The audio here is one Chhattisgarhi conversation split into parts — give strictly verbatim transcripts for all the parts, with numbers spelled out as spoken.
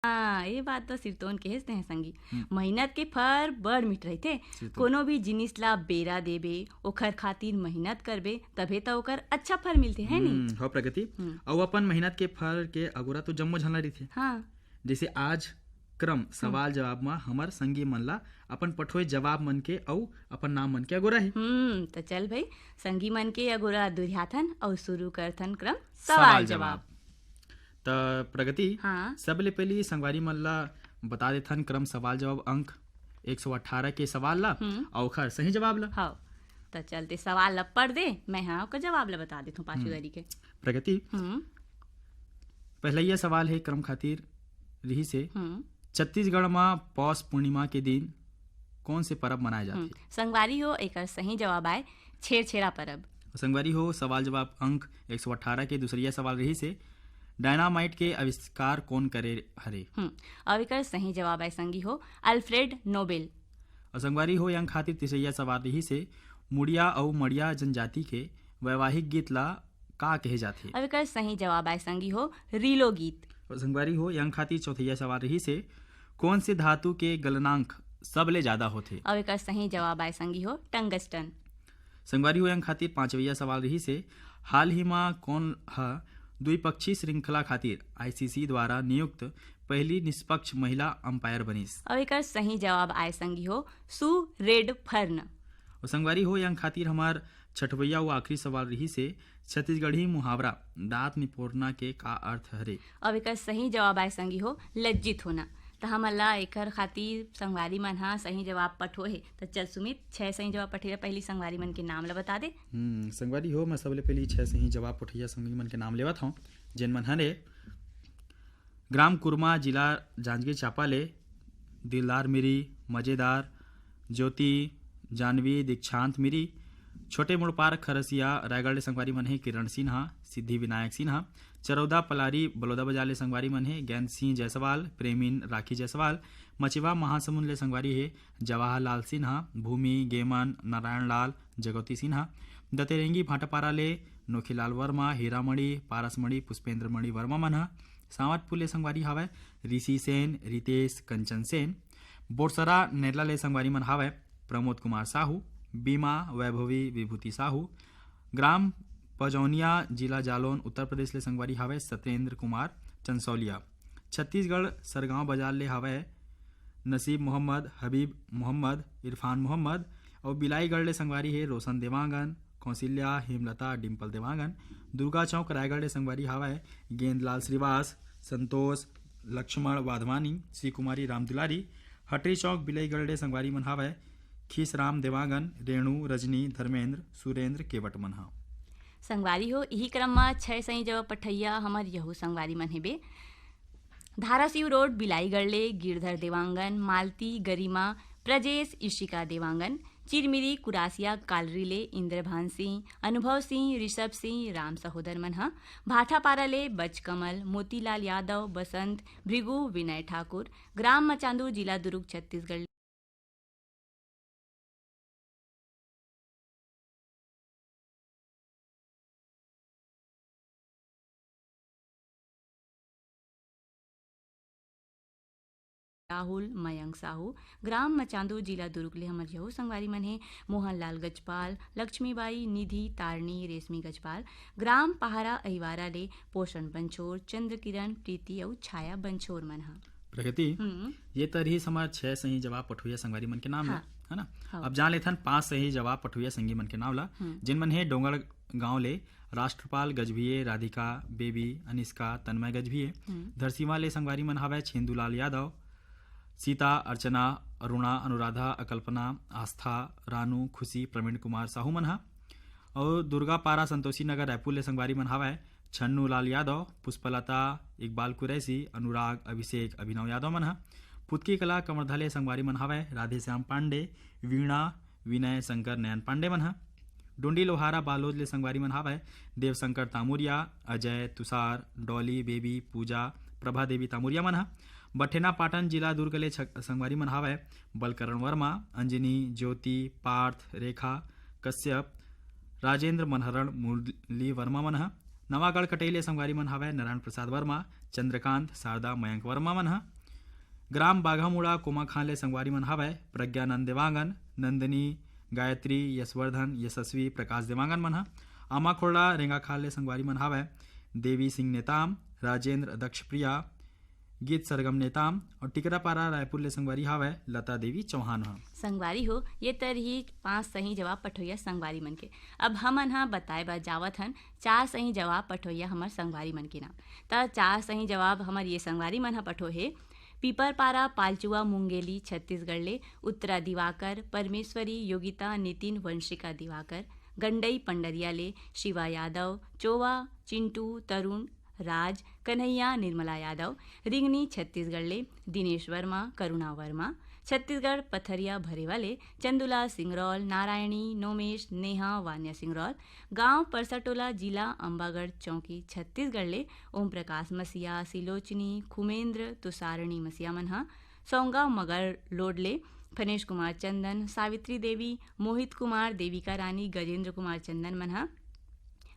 हाँ, ये बात तो सिरतोन कहेस तें संगी। हम्म। मेहनत के फर बड़ मीठ रहिथे। सिरतोन। कोनो भी जिनिस ला बेरा देबे, ओखर खातिर मेहनत करबे, तभे त ओकर अच्छा फल मिलथे, है नी? हम्म, हो प्रगति। हम्म। अउ अपन मेहनत के फल के अगोरा तो जम्मो झन ला रहिथे। हाँ। जैसे आज क्रम सवाल जवाब म हमर संगी मन ला अपन पठोए जवाब मन के अउ अपन नाम मन के अगोरा हे। हम्म, त चल भाई, संगी मन के अगोरा दुरिहाथन अउ शुरू करथन क्रम सवाल सवाल जवाब। जवाब। त प्रगति, हाँ। सबले पहली संगवारी मन ला बता देथन क्रम सवाल जवाब अंक एक सौ अठारह के सवाल ला हम्म। अउ ओखर सही जवाब ला। हाँ, त चलते सवाल ला पढ़ दे, मैं हाँ ओकर जवाब ला बता देथूँ पाँचवीं हम्म। बारी के। प्रगति, हम्म। पहलैया सवाल हे क्रम खातिर रिहिस हे, हम्म। छत्तीसगढ़ म पौष पूर्णिमा के दिन कौन से परब मनाए जाथे? हम्म। संगवारी हो, एकर सही जवाब आय छेरछेरा परब। संगवारी हो, सवाल जवाब अंक एक सौ अठारह के दूसरैया सवाल रिहिस हे, डायनामाइट के आविष्कार कौन करे हरे? हम्म, अउ एकर सही जवाब आय संगी हो, अल्फ्रेड नोबेल। अउ संगवारी हो, ये अंक खातिर तीसरैया सवाल रिहिस हे, मुड़िया अउ मड़िया जनजाति के वैवाहिक गीत ला का कहे जाथे? अउ एकर सही जवाब आय संगी हो, रीलो गीत। अउ संगवारी हो, ये अंक खातिर चौथैया सवाल रिहिस हे, कौन से धातु के गलनांक सबले ज्यादा होथे? अउ एकर सही जवाब आय संगी हो, टंगस्टन। संगवारी हो, ये अंक खातिर पांचवैया सवाल रिहिस हे, हाल ही मा कौन ह द्विपक्षीय श्रृंखला खातिर आईसीसी द्वारा नियुक्त पहली निष्पक्ष महिला अंपायर बनिस? अउ एकर सही जवाब आय संगी हो, सू रेड फर्न। अउ संगवारी हो, ये अंक खातिर हमार छठवैया अउ आखिरी सवाल रिहिस हे, छत्तीसगढ़ी मुहावरा दांत निपोरना के का अर्थ हरे? अउ एकर सही जवाब आय संगी हो, लज्जित होना। त हमन ला एकर खातिर संगवारी मन ह सही जवाब पठोए हे। त चल सुमित, छह सही जवाब पठोइया पहली संगवारी मन के नाम ला बता दे। हम्म, संगवारी हो, मैं सबले पहली छह सही जवाब पठोइया संगवारी मन के नाम लेवत हौं, जेन मन हरे ग्राम कुरमा, जिला जांजगीर चांपा ले दिलदार मिरी, मजेदार, ज्योति, जानवी, दीक्षांत मिरी, छोटे मुड़पार खरसिया रायगढ़ ले संगवारी मन हे किरण सिन्हा, सिद्धि विनायक सिन्हा, चरौदा पलारी बलौदाबाजार ले संगवारी मन हे गैंद सिंह जायसवाल, प्रेमिन राखी जायसवाल, मचिवा महासमुंद ले संगवारी हे जवाहर लाल सिन्हा, भूमि, गेमन, नारायण लाल, जगौती सिन्हा, दतेरेंगी भाटापारा ले नोखीलाल वर्मा, हीरामणि, पारसमणि, पुष्पेंद्रमणि वर्मा मन ह, सांवतपुर ले संगवारी हावय ऋषि सेन, रितेश, कंचन सेन, बोरसरा नेरला ले संगवारी मन हावय प्रमोद कुमार साहू, बीमा, वैभवी, विभूति साहू, ग्राम पजौनिया, जिला जालौन, उत्तर प्रदेश ले संगवारी हावय सत्येंद्र कुमार चंसौलिया, छत्तीसगढ़ सरगांव बाजार ले हावय नसीब मोहम्मद, हबीब मोहम्मद, इरफान मोहम्मद, अउ बिलाईगढ़ ले संगवारी हे रोशन देवांगन, कौशल्या, हेमलता, डिंपल देवांगन, दुर्गा चौक रायगढ़ ले संगवारी हावय गेंदलाल श्रीवास, संतोष, लक्ष्मण वाधवानी, श्री कुमारी रामदुलारी, हटरी चौक बिलाईगढ़ ले संगवारी मन हावय खीसराम देवांगन, रेणु, रजनी, धर्मेंद्र, सुरेंद्र केवट मन ह। संगवारी हो, इही क्रम म छह सही जवाब पठैया हमर यहू संगवारी मन हेबे। धाराशिव रोड बिलाईगढ़ ले गिरधर देवांगन, मालती, गरिमा, प्रजेश, इशिका देवांगन, चिरमिरी कुरासिया कालरी ले इंद्रभान सिंह, अनुभव सिंह, ऋषभ सिंह, राम सहोदर मन ह, भाठापारा ले बजकमल, मोतीलाल यादव, बसंत, भृगु, विनय ठाकुर, ग्राम मचांदू, जिला दुर्ग, छत्तीसगढ़। राहुल, मयंक साहू, ग्राम मचांदू, जिला दुर्ग ले हमर यहू संगवारी मन हे, मोहनलाल गजपाल, लक्ष्मीबाई, निधि, तारणी, रेशमी गजपाल, ग्राम पहारा अहिवारा ले पोषण बंछोर, चंद्रकिरण, प्रीति अउ छाया बंछोर मन ह। प्रगति, हम्म। ये त रिहिस हमर छह सही जवाब पठोइया संगवारी मन के नाम ला, हाँ। है ना? हाँ। अब जान लेथन पांच सही जवाब पठोइया संगी मन के नाम ला, हम्म। जिन मन हे डोंगरगांव ले राष्ट्रपाल गजभिये, राधिका, बेबी, अनिष्का, तन्मय गजभिये। हम्म। धरसीवा ले संगवारी मन हावय छेंदूलाल यादव, सीता, अर्चना, अरुणा, अनुराधा, अकल्पना, आस्था, रानू, खुशी, प्रवीण कुमार साहू मन ह। अउ दुर्गापारा, संतोषी नगर, रायपुर ले संगवारी मन हावय छन्नू लाल यादव, पुष्पलता, इकबाल कुरैशी, अनुराग, अभिषेक, अभिनव यादव मन ह। पुतकी कला, कवर्धा ले संगवारी मन हावय राधेश्याम पांडे, वीणा, विनय, शंकर, नयन पांडे मन ह। डोंडी लोहारा बालोद ले संगवारी मन हावय देवशंकर तामुरिया, अजय, तुषार, डॉली, बेबी, पूजा, प्रभा देवी तामुरिया मन ह। बठेना पाटन, जिला दुर्ग ले छ-, संगवारी मन हावय बलकरण वर्मा, अंजनी, ज्योति, पार्थ, रेखा कश्यप, राजेंद्र मनहरण, मुरली वर्मा मन ह। नवागढ़ कटई ले संगवारी मन हावय नारायण प्रसाद वर्मा, चंद्रकांत, शारदा, मयंक वर्मा मन ह। ग्राम बाघामुड़ा कोमाखान ले संगवारी मन हावय प्रज्ञानंद देवांगन, नंदिनी, गायत्री, यशवर्धन, यशस्वी, प्रकाश देवांगन मन ह। आमाखोड़ा रेंगाखाल ले संगवारी मन हावय देवी सिंह नेताम, राजेंद्र, दक्ष प्रिया, गीत सरगम नेताम, और टिकरापारा रायपुर ले संगवारी हावय लता देवी चौहान ह। संगवारी हो, ये तरही पांच सही जवाब पठोइया संगवारी मन के। अब हमन ह बताए बर जावत हन चार सही जवाब पठोइया हमर संगवारी मन के नाम। त चार सही जवाब हमर ये संगवारी मन ह पठो हे। पीपरपारा पालचुआ मुंगेली छत्तीसगढ़ ले उत्तरा दिवाकर, परमेश्वरी, योगिता, नितिन, वंशिका दिवाकर, गंडई पंडरिया ले शिवा यादव, चोवा, चिंटू, तरुण, राज, कन्हैया, निर्मला यादव, रिंगनी छत्तीसगढ़ ले दिनेश वर्मा, करुणा वर्मा, छत्तीसगढ़ पथरिया भरेवा ले चंदूलाल सिंगरौल, नारायणी, नोमेश, नेहा, वान्या सिंगरौल, गांव परसाटोला, जिला अंबागढ़ चौकी, छत्तीसगढ़ ले ओम प्रकाश मसिया, सिलोचनी, खुमेंद्र, तुषारणी मसिया मन ह। सौंगा मगर लोड ले फनेश कुमार चंदन, सावित्री देवी, मोहित कुमार, देविका रानी, गजेंद्र कुमार चंदन मन ह।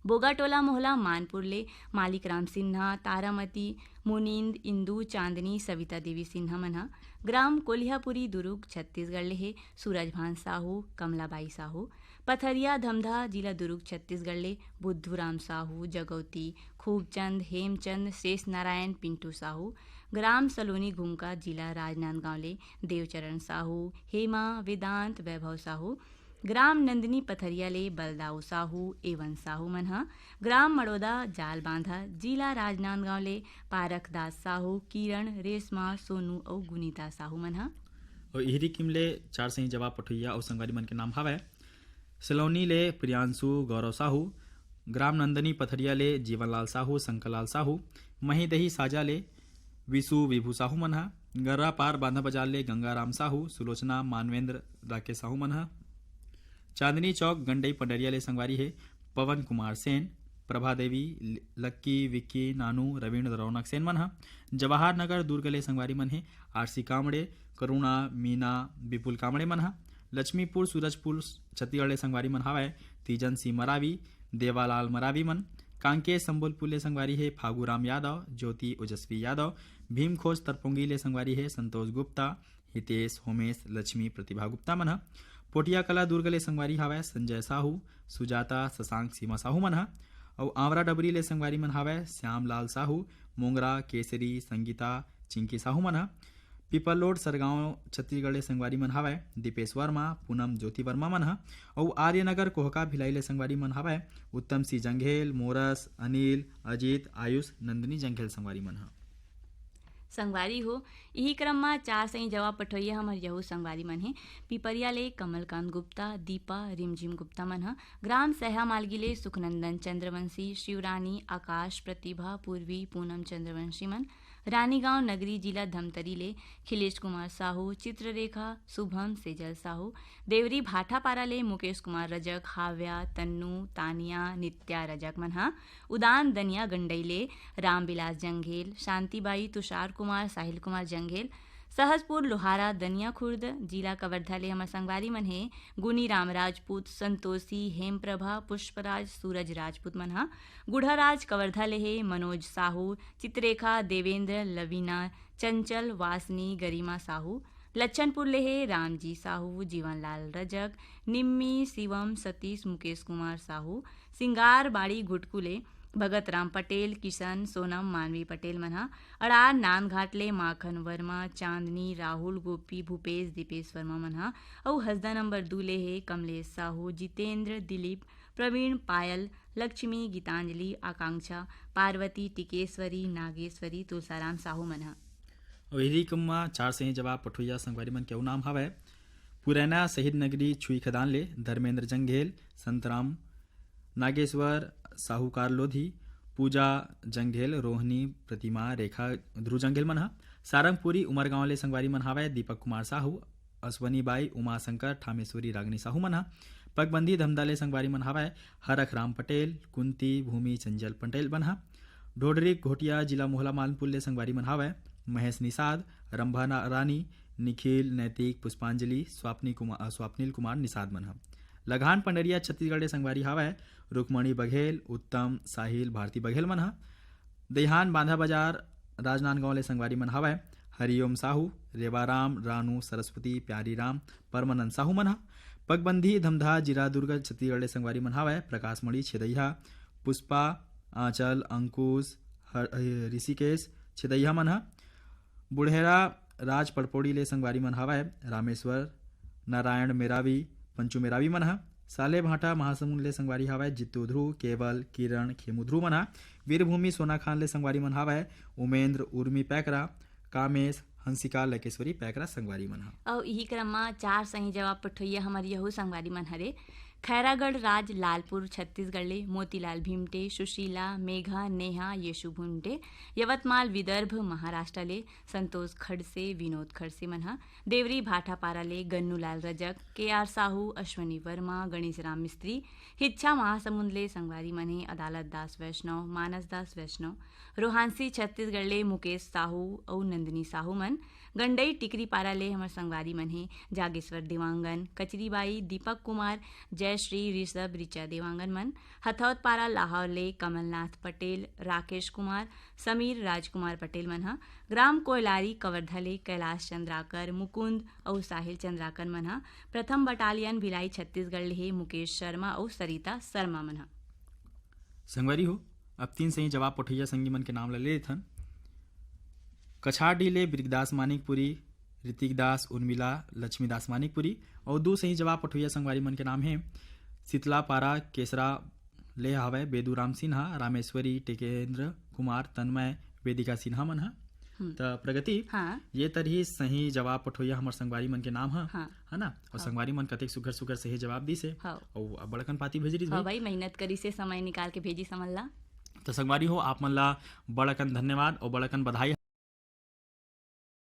बोगाटोला मोहला मानपुर ले मालिक राम सिन्हा, तारामती, मुनिंद, इंदु, चांदनी, सविता देवी सिन्हा मन ह। ग्राम कोलिहापुरी दुरुग छत्तीसगढ़ ले हे सूरज भान साहू, कमलाबाई साहू। पथरिया धमधा जिला दुरुग छत्तीसगढ़ ले बुद्धू राम साहू, जगौती, खूबचंद, हेमचंद, शेष नारायण, पिंटू साहू। ग्राम सलोनी घुमका जिला राजनांदगांव ले देवचरण साहू, हेमा, वेदांत, वैभव साहू। ग्राम नंदिनी पथरिया ले बलदाऊ साहू, एवन साहू मन ह। ग्राम मड़ोदा जाल बांधा जिला राजनांदगांव ले पारख दास साहू, किरण, रेशमा, सोनू अउ गुनीता साहू मन ह। अउ इहरी किम ले चार सही जवाब पठोइया अउ संगवारी मन के नाम हवय। सलोनी ले प्रियांशु गौरव साहू, ग्राम नंदनी पथरिया ले जीवनलाल साहू, शंकरलाल साहू, महीदही साजा ले विशु विभू साहू मन ह, गर्रा पार बांधा बाजार ले गंगाराम साहू, सुलोचना, मानवेंद्र, राकेश साहू मन ह, चांदनी चौक गंडई पंडरिया ले संगवारी हे पवन कुमार सेन, प्रभा देवी, ल-, लक्की, विक्की, नानू, रविंद्र, रौनक सेन मन ह, जवाहर नगर दुर्ग ले संगवारी मन हे आरसी कामड़े, करुणा, मीना, विपुल कामड़े मन ह, लक्ष्मीपुर सूरजपुर छत्तीसगढ़ ले संगवारी मन हावय तीजन सिंह मरावी, देवालाल मरावी मन, कांके संबलपुर ले संगवारी हे फागूराम यादव, ज्योति ओजस्वी यादव, भीमखोज तरपोंगी ले संगवारी हे संतोष गुप्ता, हितेश, होमेश, लक्ष्मी, प्रतिभा गुप्ता मन ह। पोटिया कला दुर्ग ले संगवारी हावय संजय साहू, सुजाता, शशांक, सीमा साहू मन ह। अउ आंवरा डबरी ले संगवारी मन हावय श्यामलाल साहू, मोंगरा, केसरी, संगीता, चिंकी साहू मन ह। पीपरलोड सरगांव छत्तीसगढ़ ले संगवारी मन हावय दीपेश वर्मा, पूनम ज्योति वर्मा मन ह। अउ आर्यनगर कोहका भिलाई ले संगवारी मन हावय उत्तम सिंह जंघेल, मोरस, अनिल, अजीत, आयुष, नंदिनी जंघेल संगवारी मन ह। संगवारी हो, इही क्रम म चार सही जवाब पठोइया हमर यहू संगवारी मन हे। पिपरिया ले कमलकांत गुप्ता, दीपा, रिमझिम गुप्ता मन ह। ग्राम सह्या मालगी ले सुखनंदन चंद्रवंशी, शिवरानी, आकाश, प्रतिभा, पूर्वी, पूनम चंद्रवंशी मन। रानीगांव नगरी जिला धमतरी ले खिलेश कुमार साहू, चित्ररेखा, शुभम, सेजल साहू। देवरी भाटापारा ले मुकेश कुमार रजक, हाव्या, तन्नू, तानिया, नित्या रजक मन ह। उदान दनिया गंडई ले रामविलास जंघेल, शांतिबाई, तुषार कुमार, साहिल कुमार जंघेल। सहजपुर लोहारा दनिया खुर्द जिला कवर्धा ले हमर संगवारी मन हे गुनीराम राजपूत, संतोषी, हेमप्रभा, पुष्पराज, सूरज राजपूत मन ह। गुढ़ाराज कवर्धा ले हे मनोज साहू, चित्रेखा, देवेंद्र, लवीना, चंचल, वासनी, गरिमा साहू। लच्छनपुर ले हे रामजी साहू, जीवनलाल रजक, निम्मी, शिवम, सतीश, मुकेश कुमार साहू। सिंगार बाड़ी घुटकू ले भगत राम पटेल, किशन, सोनम, मानवी पटेल मन ह। अड़ार नांदघाट ले माखन वर्मा, चांदनी, राहुल, गोपी, भूपेश, दीपेश वर्मा मन ह। अउ हसदा नंबर दू ले हे कमलेश साहू, जितेंद्र, दिलीप, प्रवीण, पायल, लक्ष्मी, गीतांजलि, आकांक्षा, पार्वती, टिकेश्वरी, नागेश्वरी, तुलसाराम साहू मन ह। अउ इही क्रम म चार सही जवाब पठोइया संगवारी मन के अउ नाम हवय पुरैना शहीद नगरी छुई खदान ले धर्मेंद्र जंघेल, संतराम, नागेश्वर, साहूकार लोधी, पूजा जंघेल, रोहिणी, प्रतिमा, रेखा, ध्रुव जंघेल मन ह। सारंगपुरी उमरगांव ले संगवारी मन हावय दीपक कुमार साहू, अश्वनी बाई, उमाशंकर, ठामेश्वरी, रागनी साहू मन ह। पगबंदी धमदा ले संगवारी मन हावय हरख राम पटेल, कुंती, भूमि, चंचल पटेल मन ह। ढोडरी घोटिया जिला मोहला मानपुर ले संगवारी मन हावय महेश निषाद, रंभा ना-, रानी, निखिल, नैतिक, पुष्पांजलि, स्वापनी कुमार, अ, स्वप्निल कुमार निषाद मन ह। लगान पंडरिया छत्तीसगढ़ ले संगवारी हावय रुक्मणी बघेल, उत्तम, साहिल, भारती बघेल मन ह। दइहान बांधा बाजार राजनांदगांव ले संगवारी मन हावय हरिओम साहू, रेवाराम, रानू, सरस्वती, प्यारी राम, परमानंद साहू मन ह। पगबंधी धमधा जीरा दुर्ग छत्तीसगढ़ ले संगवारी मन हावय प्रकाश मणि छेदइहा, पुष्पा, आंचल, अंकुश, हर-, ऋषिकेश छेदइहा मन ह। बुढ़ेरा राज पड़पोड़ी ले संगवारी मन हावय रामेश्वर, नारायण मेरावी, पंचू मेरावी मन ह। साले भाटा महासमुंद ले संगवारी हावय जित्तू ध्रुव, केवल, किरण, खेमू ध्रुव मन ह। वीरभूमि सोनाखान ले संगवारी मन हावय उमेंद्र, उर्मी पैकरा, कामेश, हंसिका, लकेश्वरी पैकरा संगवारी मन ह। अउ इही क्रम म चार सही जवाब पठोइया हमर यहू संगवारी मन हरे। खैरागढ़ राज लालपुर छत्तीसगढ़ ले मोतीलाल भीमटे, सुशीला, मेघा, नेहा, यशु भीमटे। यवतमाल विदर्भ महाराष्ट्र ले संतोष खड़से, विनोद खड़से मन ह। देवरी भाटापारा ले गन्नूलाल रजक, के आर साहू, अश्वनी वर्मा, गणेश राम मिस्त्री। हिच्छा महासमुंद ले संगवारी मन हे अदालत दास वैष्णव, मानस दास वैष्णव। रोहांसी छत्तीसगढ़ ले मुकेश साहू अउ नंदिनी साहू मन। गंडई टिकरीपारा ले हमर संगवारी मन हे जागेश्वर देवांगन, कचरीबाई, दीपक कुमार, जयश्री, ऋषभ, ऋचा देवांगन मन। हथौदपारा लाहौर ले कमलनाथ पटेल, राकेश कुमार, समीर राजकुमार पटेल मन ह। ग्राम कोयलारी कवर्धा ले कैलाश चंद्राकर, मुकुंद अउ साहिल चंद्राकर मन ह। प्रथम बटालियन भिलाई छत्तीसगढ़ ले हे मुकेश शर्मा अउ सरिता शर्मा मन ह। संगवारी हो, अब तीन सही जवाब पठोइया संगी मन के नाम ल ले लेथन। कछारडीह ले बिरगदास मानिकपुरी, ऋतिक दास, उर्मिला, लक्ष्मी दास मानिकपुरी। अउ दू सही जवाब पठोइया संगवारी मन के नाम हे शीतला पारा केसरा ले हवय बेदूराम सिन्हा, रामेश्वरी, टिकेंद्र कुमार, तन्मय, वेदिका सिन्हा मन ह। हम्म। त प्रगति, हाँ। ये तरही सही जवाब पठोइया हमर संगवारी मन के नाम ह, हाँ। है ना? अउ हाँ। संगवारी मन कतेक सुघर सुघर सही जवाब दिस हे। हाँ। अउ बड़कन पाती भेज रिस हाँ भाई। भाई, मेहनत करिस हे, समय निकाल के भेजिस हमन ला। त संगवारी हो, आप मन ला बड़कन धन्यवाद अउ बड़कन बधाई।